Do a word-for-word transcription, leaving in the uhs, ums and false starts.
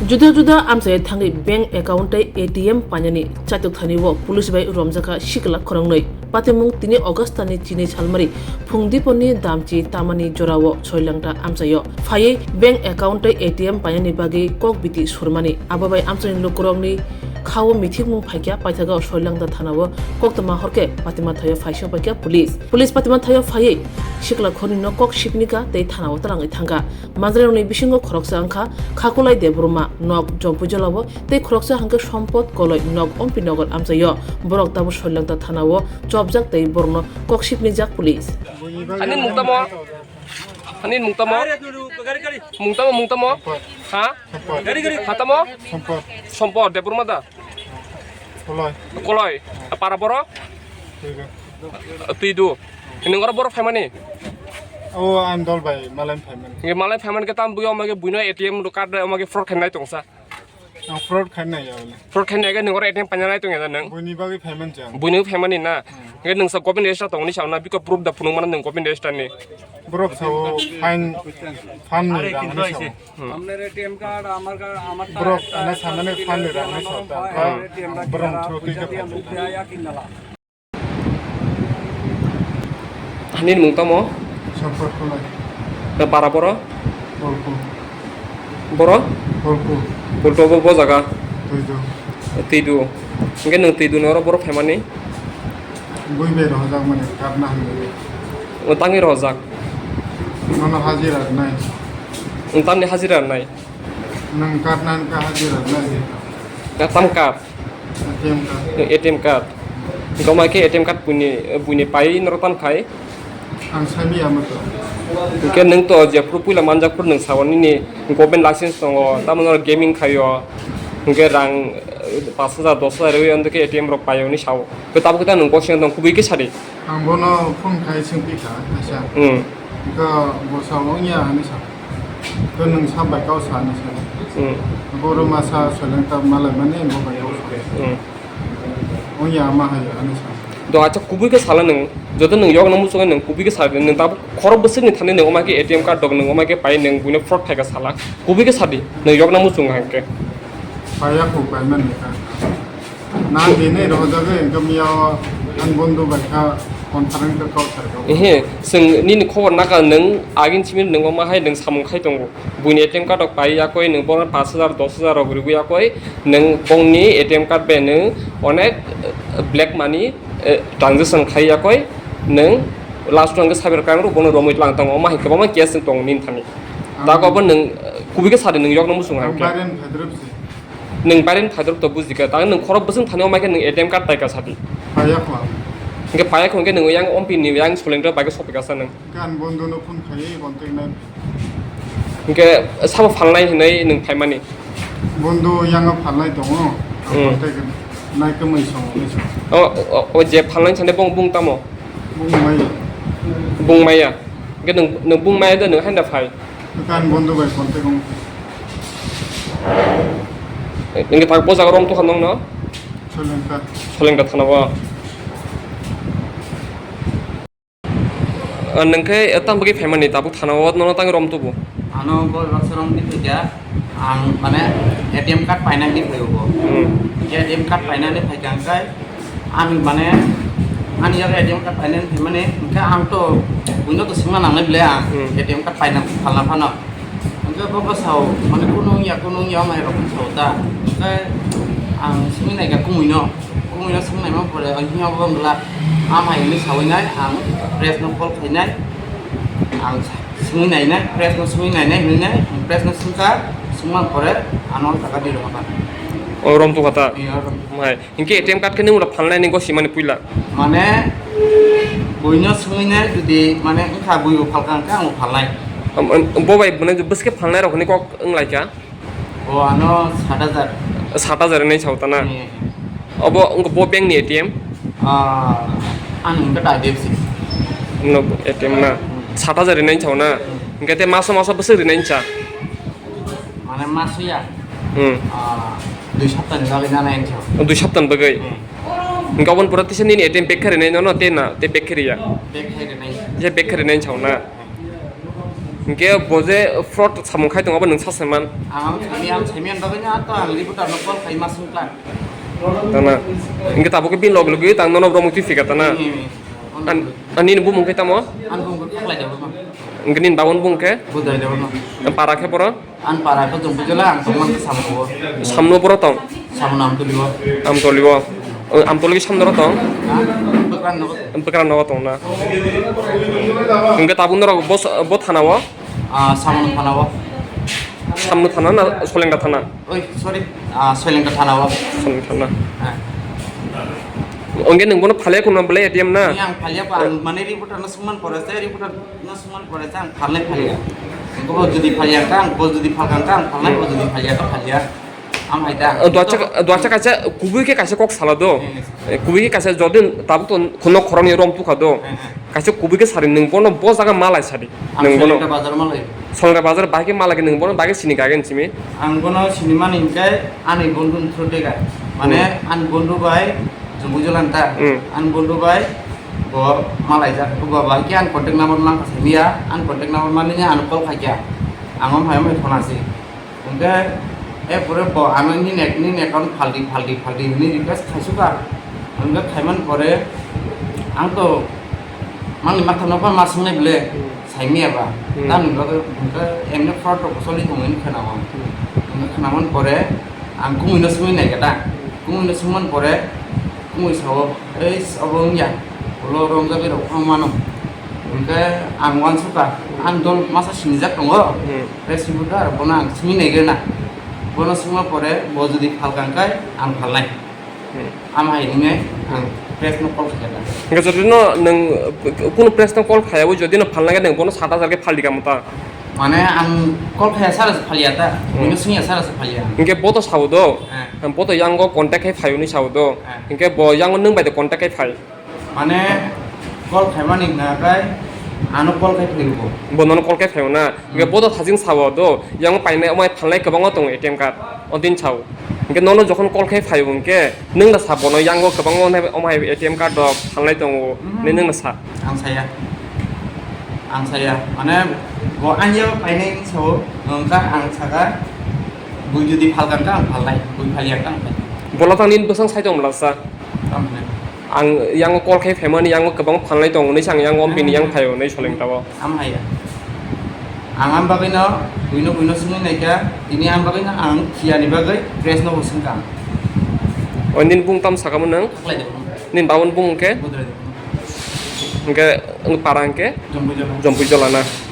Juda juda amchai thangwi bank account tei A T M painani chaitok thani o police bai romjakha sikla khoroknwi. Patimung tini August ni chini salmari phung diponi damchi tamani jorao Soilangta amchaio phaiwi bank account tei A T M painani bagwi kok biti surmani. Abo bai amchaini lukurokni khao mithikmung phaikha, paithago Soilangta thanao koktwma horkhe patima thaio phaisa paikha police. Police patima thaio phaiwi sikla khornino kok sipnikha tei thanao twlangwi thangkha. Manjrairokni bisingo khoroksa wngkha Khakulai Debbarma, nok Jompuijolao, tei khoroksa hwnkhe Sompot Koloi, nok Ompinagar amchaio. Borok tabuk Soilangta thanao chopjak tei borokno kok sipnijak police. Ani mung tamo? Ani mung tamo? Mung tamo, mung tamo? Ha? Ha tamo? Sompot. Sompot Debbarma da? Koloi. Koloi. Para borok? Twidu. Twidu. Nung oro borok phaimani? O, ang dol bai malai phaimani. Nge malai phaimani ke tam bui omage buino A T M card omage fraud khainai tongsa. Ang fraud khainai ya bole. Fraud khainai ke nung oro A T M painanai tongya da nung? Buini bagwi phaimani jang. Buino phaimani na? Hmm. Nge nungsa government register tongni sauna biko proof da phunuk mana nung government register ni? Borok sao fine, fine ni rang ni sao. Hmm. Borok ana samani fan ni rang ni sao ta. Borok through twi khe phaikha. Hani mung tamo? Sampar Kolai. Na para boro? Polku. Boro? Polku. Polku bo, bo jaga? Twidu. Twidu. Hingke nung Twidu ni oro boro phaimani? Bui bai rohojak mani, karna hamjani. O tangwi rohojak? Nono hajira rwnai. Nwng tamni hajira rwnai? Nwng karna hwnka hajira rwnai. Ka tam card? A T M card. A T M card. Goma khe A T M card buini, buini pai norok tam khai? Ang sabi amo to. Hingke nwng to jephuru puila manjak phuru nwng sao nini government license tongo, tamo norok gaming khaio, hingke rang, eh, pash hajar, dos hajar rwi, andokhe A T M rok paio hinwi sao. Khe tabuk khe ta nwng kok sengwi tong, kubui khe sadi. Ang bono phone khai swngphi kha, kaisa. Hmm. Hingke bo sao wngya hinwi sa. Khe nwng sa bai kau sa hinwi sa. Hmm. Bo rw masa seleng ta malai mani bo bai kau sa. Hmm. Wngya ama hai hinwi sa. Do acha kubui khe sala nwng, joto nwng yokna muchungo nwng kubui khe sadi, nwng tabuk khorok bwswkni thani nwng oma khe A T M card rok nwng oma khe pai nwng buino fraud khaika sala. Kubui khe sadi, nwng yokna muchungo hingke. Paiya kho, paimani kha. Na dini rohojagwi hingke miya o ang bondhu bai kha conference khe kok sai kha. Ehe, chwng nini khobor nakha nwng agin simi nwng oma hai nwng samung khai tongo. Buini A T M card rok pai yakoi nwng bono pash hajar, dos hajar rok rwgwi yakoi nwng bongni A T M card bai nwng onek, eh, black money, eh, transaction khai yakoi nwng last o hwnkhe saber kang rw bono romwi tlang tongo. Oma hai kwbangma case tongo nini thani. Ang tago bo nwng, eh, kubui khe sadi nwng yokno muchung ang khe. Baren phaidrop se. Nwng baren phaidrop to buji kha. Tang nwng khorok bwswng thani oma khe nwng A T M card pai kha sadi. Paiya kho. Hwnkhe paiya kho hwnkhe nwng yang ompi ni yang soleng rok bai khe sophi kha sa nwng. Kan bondhu no phone khai contact nai. Hingke sabo phalnai hinwi nwng phaimani? Bondhu yango phalnai tongo. Hmm. Contact nai kwmwi song, kwmwi song. O, o, o je phalnai sande bong, bung tamo? Bung maya. Bung maya. Hingke nwng, nwng bung maya de nwng haino phai? Kan bondhu bai contact wng. Hingke tak bo jaga rom tokha nongno? Solengta. Solengta thana bo. Ah, nwng khe, eh, tamo bagwi phaimani tabuk thana o nono tangwi rom tubu? Ano bo baksa romwi phaikha, ang mane A T M card painani phaio bo. Hmm. Hingke A T M card painani phaikha hingke ani mane ani yago A T M card painani phaimani hingke ang to buino to swngna nangnai bwle ang Hmm. A T M card paina phalna phano. Hingke bo bwsao mane kunu wngya, kunu wngya, o mai rok wng sao ta. Hingke ang swngwi naikha kumuino. Kumuino swngnaima pore, ang hino bo wngla, "Am hai," hinwi sawi nai, ang press no call khainai, ang swngwi nainai, press no swngwi nainai hinwi nai, ang press no swngkha, swngma pore, ano taka di rwma kha. O rom tu kata. Iya, rom. Mai, hingke A T M card khe nung phalnai ni gosi mani puila. Mane, buino swngwi nai, jodi, mane, wngkha bui bo phalka, wngkha ang bo phalnai. Am, am, bo bai bwswk phalnai rok hinwi kok wng lai kha. O ano sat hajar. Sat hajar hinwi sao ta na? Hmm. Obo wngkha bo bank ni A T M? Ah, ani wngkha ta I D F C. No, A T M na. Hmm. Sat hajar hinwi sao na? Hmm. Hingke te maso maso bwswk rinai cha? Mane maso ya? Hmm. Ah, dui sapta ni bagwi nana hinwi sao. Dui sapta ni bagwi? Hmm. Hingke oboni pore tisa nini A T M back khe rinai no, no, te na, te back khe riya? Back khe rinai. Je back khe rinai sao na? Hinkhe bo je fraud samung khai tongo, abo nwng sa se man. Ang sami, ang sami ang bagwi no, to ang reporter no call khai ma sung kha. Tana. Hinkhe tabuk bini log logwi tang nono borok mukti phika tana. Hmm. An, ani ni bumung khe tamo? An bumung khe Khaklai Debbarma. Hinkhe nini babuni bumung khe? Budai Debbarma. Para khe boro? An para khe Jompuijola, ang tongmani Samno. Samno boro tong? Samno Amtoli o. Amtoli o. O, Amtoli samno ro tong? Ha? Bwkran nogo. Bwkran nogo tong na. Hinkhe tabuk norok bo, bo thana o? Ah, Samno thana o. Samno thana na Solengda thana? Oi, sorry. Ah, Solengda thana o. Solengda thana. Ha. Hinkhe nwng bono phalya kuno bwlai A T M na? Ni ang phalya pa, ang mane reporter no swngman pore se, reporter no swngman pore se ang phalnai phalya. Bo jodi phalya kha, ang bo jodi phalkha kha, ang phalnai, bo jodi phalya kha, phalya. Ang hai da. O, duacha, duacha kaisa kubui khe kaisa kok sala do. Yes. Eh, kubui khe kaisa jodi tabuk to khoroknwi rom tukha do. Eh, eh. Kaisa kubui khe sari nwng bono bo jaga malai sadi. Ang nwng bono Solengda bazar malai. Solengda bazar bai khe malai khe nwng bono bai khe sini kha khe simi. Ang bono sini mani hinkhe ani bondhu through tega. Mane Hmm. ani bondhu bai Jompuijola ta. Hmm. Ani bondhu bai bo malai jak. Bo bai khe ani contact number mang kha simi ya. Ani contact number mani ani call khai kha. Ang om hai om hai phone asi. Hingke, e pore bo ano nini, nini account phaldi, phaldi, phaldi hinui request khaisukha. Hingke khaiman pore, ang to mangni matha nokha ma swngnai bole, Hmm. saimaya ba. Hmm. Tamni bagwi hingke emne fraud rok soli tongo hinui khwnao. Hmm. Hingke khwnaman pore, ang kumui no swngwi naikha da. Hmm. Kumui no swngman pore, kumui sao, "Ei, obo wngya, ulo romjagwi rok phano mano." Hingke ang uansukha, ang dol masa sinijak tongo. Hmm. Press reporter, bono ang swngwi naigwna. Bono swngma pore, bo jodi phalka hwnkhe ang phalnai. Hmm. Ama hai hwnwi ang press no call khaikha. Hingke jodi no nwng, uh, kunu press no call khaiyawi, jodi no phalna khe nwng bono sat hajar khe phaldi kamo ta? Mane ang call khaiya sara se phalya ta, Hmm. bini swngya sara se phalya. Hingke bo to sao do, Eh. bo to yango contact khai phai hwnwi sao do. Eh. Hingke bo yango nwng bai de contact khai phai. Mane call khaimani hwnkha khe ano call khai phaibo. Bo nono call khai phaio na? Hingke Hmm. bo to thajing sao do, yang painai omai phalnai kwbangma tongo A T M card, o din sao. Hingke nono jokhon call khai phaio hingke nwng da sa bono yango kwbangma omai, omai A T M card rok phalnai tongo, Hmm. hinui nwng da sa. Ang saya. Ang saya. Mane bo anya painai sao, hingke ang saka, bui jodi phalka hingke ang phalnai, bui phalya hingke ang phalnai. Bola tang nini bwsang sai tong mlasa. Tamni. Ang yango call khai phaimani yango kwbang phalnai tongo hinui se ang yango bini yang phaio hinui soleng tabo. Am haiya. Ang am bagwi no buino buino swngwi naikha, tini am bagwi no ang thiyani bagwi press no bo swngkha. O nini bung tam sakamo nwng? Khaklai de. Nini babuni bung hwnkhe? Budrai de. Hwnkhe, wng para hwnkhe? Jompuijola. Jompuijola na?